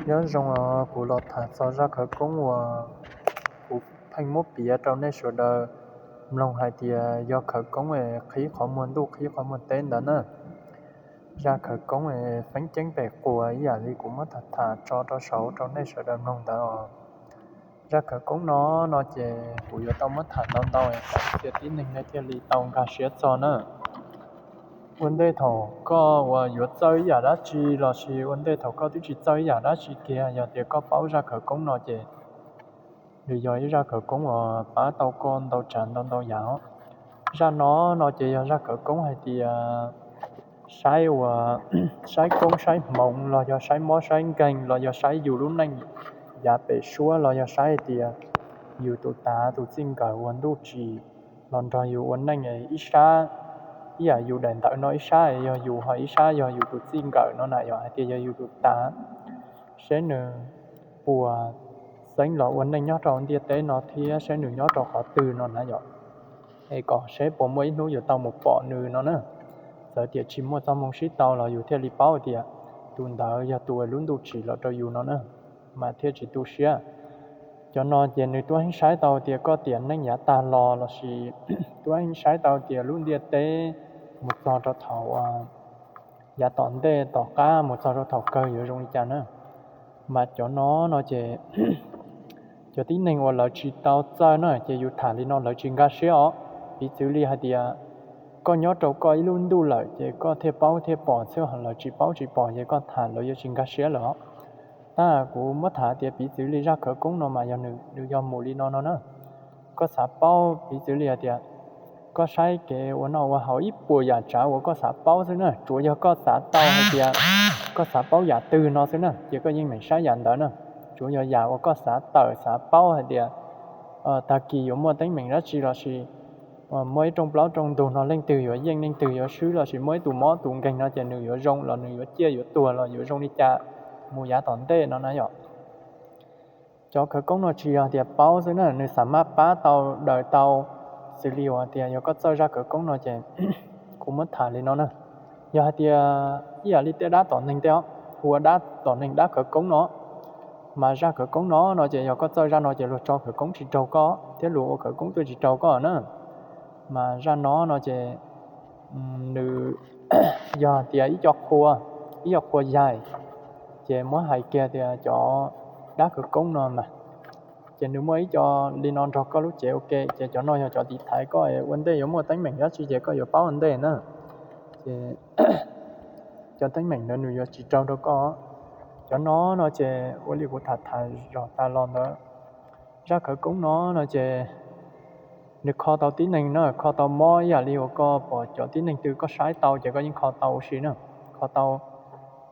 Nyob zoo, kuv los tham txog zaj khawv koob uas kuv pheej muab piav rau nej sawv daws mloog hais tias yog khawv koob es qhib qhov muag ntuj qhib qhov muag teb ntawd na. Zaj khawv koob es feeb ceeb pem quas ib yam li kuv muab tham tham tso rau saud rau nej sawv daws mloog ntawd os. Zaj khawv koob no no ces kuv yuav tau muab tham ntau ntau kom tib neeg nej thiaj li tau nkag siab txog na. Ua ntej thaum koj uas yuav txawj ib yam dab tsi los sis ua ntej thaum koj twb tsis txawj ib yam dab tsi kiag, yog tias koj paub zaj khawv koob no ces nws yog ib zaj khawv koob uas pab tau koj ntau tsav ntau ntau yam os. Zaj no no ces yog zaj khawv koob hais tias saib uas, saib koob saib hmoov los yog saib mob saib nkeeg los yog saib yus lub neej yav pem suab los yog saib hais tias yus tus tav tus txij nkawm uas ntuj tsim los nrog yus ua neej ib sab, ib yam yus daim ntawv no ib sab yog yus, ho ib sab yog yus tus txij nkawm no na, yog hais tias yog yus tus tav. Seb nws puas xeeb los ua neej nyob rau ntiaj teb no thiab seb nws nyob rau qhov twg no na yom. Es kom seb puas muaj ib hnub yuav tau mus pom nws no na. Txawm tias tsis muaj txoj hmoo sib tau los yus thiaj li paub tias tus ntawd yog tus lub ntuj tsim los rau yus no na, mas thiaj tsis tu siab. Cov no ces nws tuab heev saib tau tias koj tiam neej yav tag los lossis tuab heev saib tau tias lub ntiaj teb mus txog rau thaum yav tom ntej tom qab mus txog rau thaum kawg yuav zoo li cas na. Mas cov no no ces cov tib neeg uas lawv tsis tau txawj na ces yus tham li no lawv tsis nkag siab os. Piv txwv li hais tias koj nyob rau koj ib lub ntuj lawm ces koj thiaj paub thiaj pom xwb, ho lawv tsis paub tsis pom ces koj tham lawv yuav tsis nkag siab lawm os. Tab kuv muab tham tias piv txwv li zaj khawv koob no mas yog nws, nws yog mus li no no na. Koj xav paub piv txwv li hais tias koj saib kev ua noj ua haus ib puas yam tsav uas koj xav paub xwb na, tsuav yog koj xav tau hais tias koj xav paub yam twg no xwb na ces koj yeej meem saib yam ntawd na. Tsuav yog yam uas koj xav tawm xav paub hais tias tag kis yuav muaj teeb meem dab tsi lossis muaj ib rooj plaub rooj ntug no leej twg yuav yeej leej twg yuav swb lossis muaj ib tus mob tus nkeeg no ces nws yuav zoo los nws yuav ciaj yuav tuag los yuav zoo li cas mus yav tom ntej no na yom. Cov khawv koob no tsis yog tias paub xwb na, nws xam maj pab tau daws tau. Xws li uas tias yog koj txawj zaj khawv koob no ces kuv muab tham li no na. Yog hais tias ib yam li tej dab tom neeg tej os, hu ua dab tom neeg dab khawv koob no, mas zaj khawv koob no no ces yog koj txawj zaj no ces luag tso khawv koob tsis raug koj thiab luag ua khawv koob tuaj tsis raug koj na. Mas zaj no no ces nws yog tias ib co qhua, ib co qhua yaig, ces muab hais kiag tias cov dab khawv koob no mas, ces nws muaj ib co li no nrog koj lub cev ua ke, ces cov no yog cov tiv thaiv koj ua ntej yuav muaj teeb meem dab tsi ces koj yuav paub ua ntej na. Ces cov teeb meem ntawd nws yuav tsis raug rau koj. Cov no no ces ua li kuv tham tham zog tas los ntawd, zaj khawv koob no no ces nws kho tau tib neeg na, kho tau mob ib yam li uas koj pom cov tib neeg twg koj saib tau ces koj yeej kho tau ua si na. Kho tau,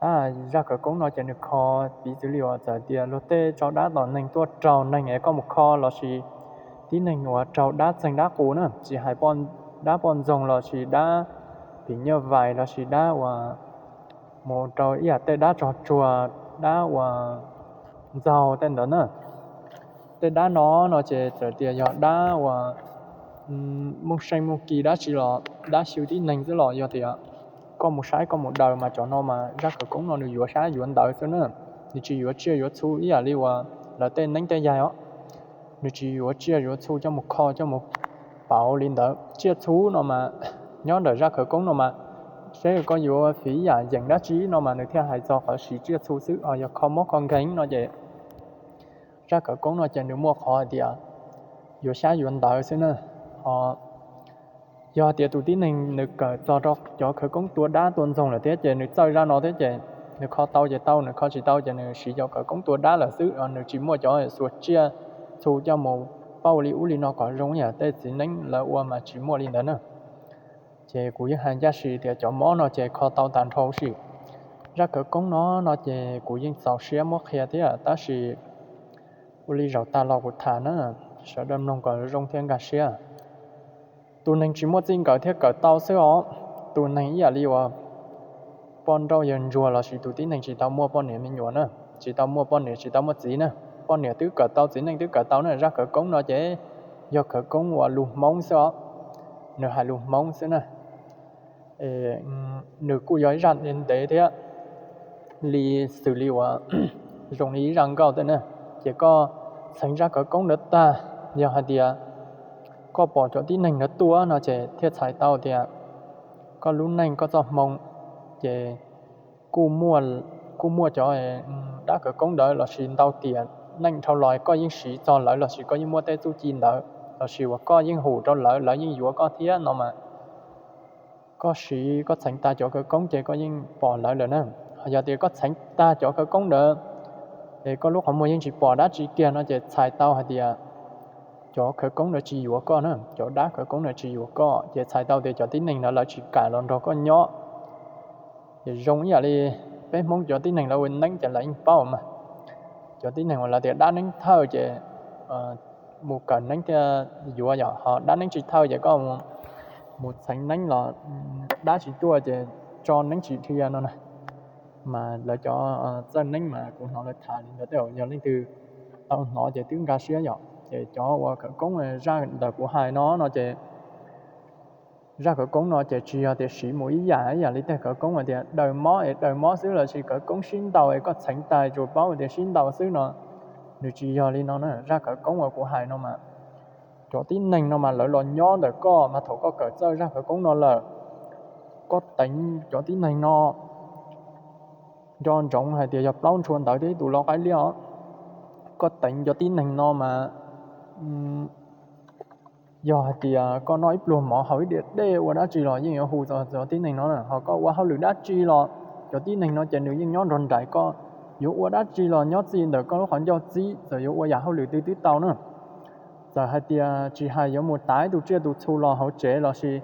tab zaj khawv koob no ces nws kho piv txwv li uas txawm tias luag tej tso dab tom neeg tuaj raug neeg es koj mus kho lossis tib neeg uas raug dab txeeg dab qus na, tsis hais dab poj ntxoog lossis dab phim nyuj vais lossis dab uas mus rau ib yam tej dab tsog tsuag, dab uas ntxaug tej ntawd na. Tej dab no no ces txawm tias yog dab uas muj seej muj kis dab tsi los dab xyu tib neeg xwb los yog tias koj mus saib koj mus daws mas cov no mas zaj khawv koob no nws yuav sab yuav ntawv xwb na. Nws tsis yuav tsiaj yuav txhu ib yam li uas lawv tej neeb tej yaig os. Nws tsis yuav tsiaj yuav txhu coj mus kho coj mus pauv li ntawd. Tsiaj txhu no mas nyob ntawm zaj khawv koob no mas seb koj yuav fiv ib yam yeem dab tsi no mas nws thiaj hais txog qhov siv tsiaj txhu xwb, ho yog kho mob kho nkeeg no ces zaj khawv koob no ces nws muaj qhov hais tias yuav sab yuav ntawv xwb na. Ho yog tias tus tib neeg nws kawm txog rau cov khawv koob tua dab tua ntxoog lawm thiab ces nws txawj zaj no thiab ces nws kho tau ces tau, nws kho tsis tau ces nws siv cov khawv koob tua dab lawm xwb, nws tsis muaj cov xuas tsiaj txhu coj mus pauj li ub li no kom zoo yam tej txiv neeb lawv ua mas tsis muaj li ntawd na. Ces kuv yeej hais ncaj sim tias cov mob no ces kho tau tag nrho huv si. Zaj khawv koob no no ces kuv yeej txaus siab muab qhia thiab tab sis ua li zaum tas los kuv tham na, sawv daws mloog kom zoo thiab nkag siab. Tus neeg tsis muaj txij nkawm thiab kawm tau xwb os. Tus neeg ib yam li uas poj nrauj yawg ntsuag lossis tus tib neeg tsis tau muaj poj niam me nyuam na, tsis tau muaj poj niam tsis tau muaj txiv na, poj niam twb kawm tau txiv neej twb kawm tau na, zaj khawv koob no ces yog khawv koob uas lus Hmoob xwb os, nws hais lus Hmoob xwb na. Nws kuj yog ib zaj ntev ntev thiab, li xws li uas zoo li ib zaj nkauj tej na. Ces koj txheev zaj khawv koob ntawd tag, yog hais tias koj pom cov tib neeg ntawd tuaj no ces thiaj txhais tau tias koj lub neej koj txoj hmoo ces kuj muaj cov dab khawv koob ntawd lossis ntau tiam neej dhau los koj yeej siv txog lawv lossis koj yeej muaj tej txuj ci ntawd lossis uas koj yeej hum rau lawv, lawv yeej yuav koj thiab no mas koj siv koj txheev tag cov khawv koob ces koj yeej pom lawv lawm na. Yog tias koj txheev tag cov khawv koob ntawd es koj lub qhov muag yeej tsis pom dab tsi kiag no ces txhais tau hais tias cov khawv koob ntawd tsis yuav koj na, cov dab khawv koob ntawd tsis yuav koj ces txhais tau tias cov tib neeg ntawd lawv tsis kam los nrog koj nyob. Ces zoo ib yam li peb Hmoob cov tib neeg lawv ua neeb ces lawv yeej paub mas, cov tib neeg uas lawv tias dab neeb thawj ces mus kawm neeb thiaj yuav, yog ho dab neeb tsis thawj ces koj mus txheev neeb los dab tsis tuaj ces tso neeb tsis dhia no na. Mas lawv cov txawj neeb mas kuv hnov lawv tham li ntawd tej zaum yog leej twg tau hnov ces twb nkag siab yom. Ces cov uas khawv koob zaj ntawm kuv hais no no ces zaj khawv koob no ces tsis yog tias siv mus ib yam ib yam li tej khawv koob hais tias daws mob es daws mob xwb lossis khawv koob sib ntaus es koj txheev tag tsuas paub tias sib ntaus xwb no, nws tsis yog li no na. Zaj khawv koob uas kuv hais no mas cov tib neeg no mas lawv los nyob ntawm koj mas thaum koj kawm txawj zaj khawv koob no lawm, koj teev cov tib neeg no nco ntsoov hais tias yog plaub ntshua ntawv thiab ib tus lau qaib liab os. Koj teev cov tib neeg no mas yog hais tias koj noj ib pluag mov haus ib diav dej ua dab tsi los yeej yuav hu txog cov tib neeg no na. Ho koj ua hauj lwm dab tsi los cov tib neeg no ces nws yeej nyob nrog nraim koj, yuav ua dab tsi los nyob txij ntawm koj lub qhov ncauj txib, txawm yuav ua yam hauj lwm twg twb tau na. Txawm hais tias tsis hais yuav mus tav ib tug tsiaj tus txhu los hauv tsev lossis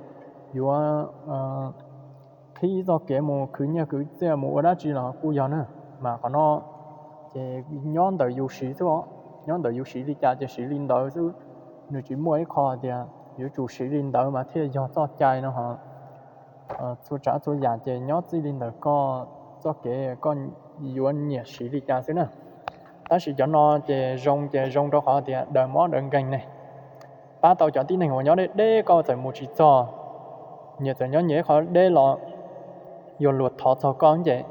yuav qhib txoj kev mus khwv nyiaj khwv txiaj mus ua dab tsi los kuj yog na. Mas qhov no ces nyob ntawm yus siv xwb os, nyob ntawm yus siv li cas ces siv li ntawd xwb. Nws tsis muaj ib qho tias yuav tsum siv li ntawd mas thiaj yog txoj cai no ho. Txhua tsav txhua yam ces nyob txij li ntawm koj txoj kev koj yuav nyiam siv li cas xwb na. Tab sis cov no ces zoo ces zoo rau qhov tias daws mob daws nkeeg ne. Pab tau cov tib neeg uas nyob deb deb koj txawm mus tsis txog, nyias txawm nyob nyias ib qho deb los yog luag thov txog koj ces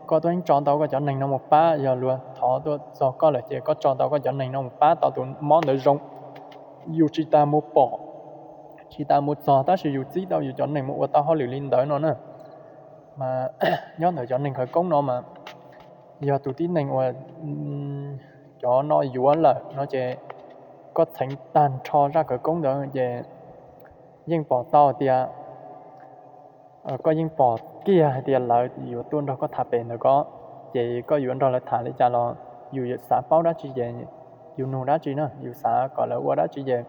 koj tuaj yeej tso tau koj cov neeg no mus pab. Yog luag thov tuaj txog koj lawm ces koj tso tau koj cov neeg no mus pab tau tus mob ntawd zoo. Yus tsis tas mus pom, tsis tas mus txog tab sis yus txib tau yus cov neeg mus ua tau hauj lwm li ntawd no na. Mas nyob ntawm cov neeg khawv koob no mas yog tus tib neeg uas cov no yuav lawm no ces koj txheev tag nrho zaj khawv koob ntawd ces yeej pom tau tias koj yeej pom kiag hais tias lawv yuav tuaj nrog koj tham pem ntawm ko, ces koj yuav nrog lawv tham li cas los yus xav paub dab tsi ces yus nug dab tsi na, yus xav kom lawv ua dab tsi ces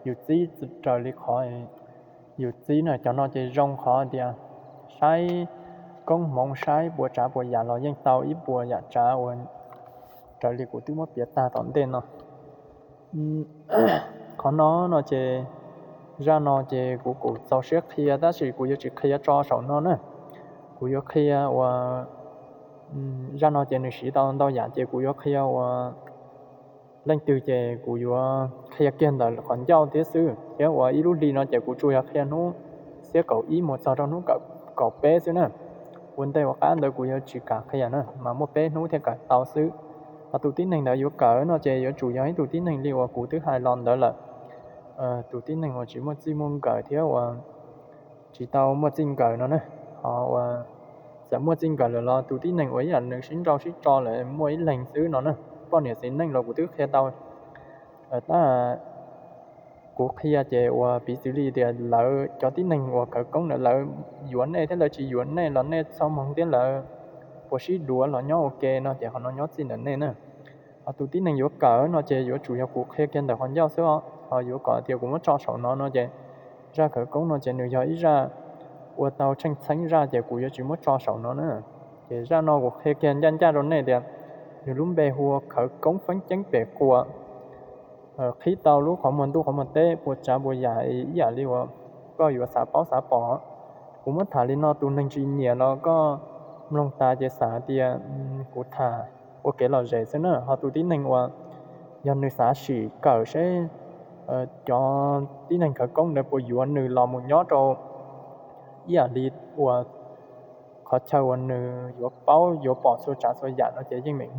yus txib raws li qhov yus txib na. Cov no ces zoo qhov tias saib koob hmoov saib puas tsav puas yam los yeej tau ib puas yam tsav uas raws li kuv twb muab piav tag tom ntej no. Qhov no no ces zaj no ces kuv kuj txaus siab qhia tab sis kuv yuav tsis qhia tso saum no na. Kuv yuav qhia uas zaj no ces nws siv tau ntau yam ces kuv yuav qhia uas leej twg ces kuv yuav qhia kiag ntawm qhov ncauj thiab xwb. Thiab uas ib lub hli no ces kuv tsuas yog qhia hnub xiab kaum ib mus txog rau hnub kaum peb xwb na. Ua ntej ua qab ntawd kuv yuav tsis kam qhia na, mas muaj peb hnub thiaj kawm tau xwb. Ho tus tib neeg ntawd yuav kawm no ces yuav tsum yog ib tug tib neeg li uas kuv twb hais los ntawd lawm. Tus tib neeg uas tsis muaj txij muaj nkawm thiab uas tsis tau muaj txij nkawm no na. Ho uas txawm muaj txij nkawm lawm los tus tib neeg uas ib yam nws sib nrauj sib tso lawm muaj ib leeg xwb no na. Poj niam txiv neej los kuv twb qhia tau. Tab kuv qhia ces uas piv txwv li tias lawv cov tib neeg uas khawv koob ntawd lawv yuav nej thiab lawv tsis yuav nej los nej txoj hmoo thiab lawv puas sib duav los nyob ua ke no ces qhov no nyob txij ntawm nej na. Ho tus tib neeg yuav kawm no ces yuav tsum yog kuv qhia kiag ntawm qhov ncauj xwb os. Ho yuav kom tias kuv muab tso saum no no ces zaj khawv koob no ces nws yog ib zaj ua tau tsheej txheeb zaj ces kuv yuav tsis muab tso saum no na. Ces zaj no kuv qhia kiag ncaj ncaj rau nej tias nws lub npe hu ua khawv koob feeb ceeb pem quas. Qhib tau lub qhov muag ntuj qhov muag teb puas tsav puas yam ib yam li uas koj yuav xav paub xav pom. Kuv muab tham li no tus neeg tsis nyiam los koj mloog tas ces xav tias kuv tham ua kev lom zem xwb na. Ho tus tib neeg uas yog nws xav sim kawm seb cov tib neeg khawv koob ntawd puas yuav nws los mus nyob rau ib yam li uas qhov chaw uas nws yuav paub yuav pom txhua tsav txhua yam no ces yeej meem